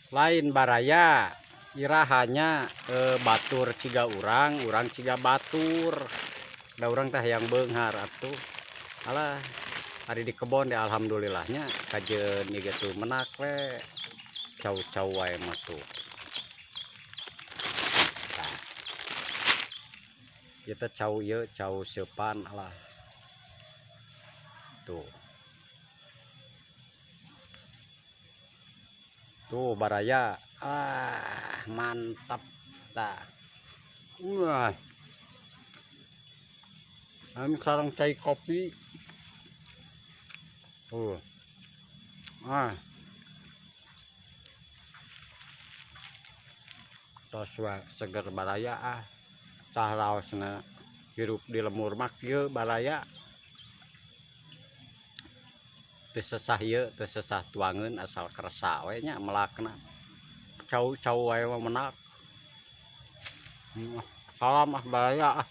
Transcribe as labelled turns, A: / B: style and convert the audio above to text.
A: Lain baraya irahanya batur ciga urang, urang ciga batur. Da urang teh hayang beunghar atuh. Alah ari di kebon deh alhamdulillahnya kajeun ieu ge tuh menak we. Cau-cau wae mah tuh. Tah. Ieu teh cau ieu cau seupan alah. Tuh. Tuh baraya, ah mantap tah. Wah. Ini sareng cai kopi. Tuh. Ah. Tos we seger baraya ah. Tah raosna hirup di lemur mah kieu baraya. Teu sesah ieu, teu sesah tuangeun asal kersa we nya melakna. Cau-cau wae mah menak. Salam ah baraya ah.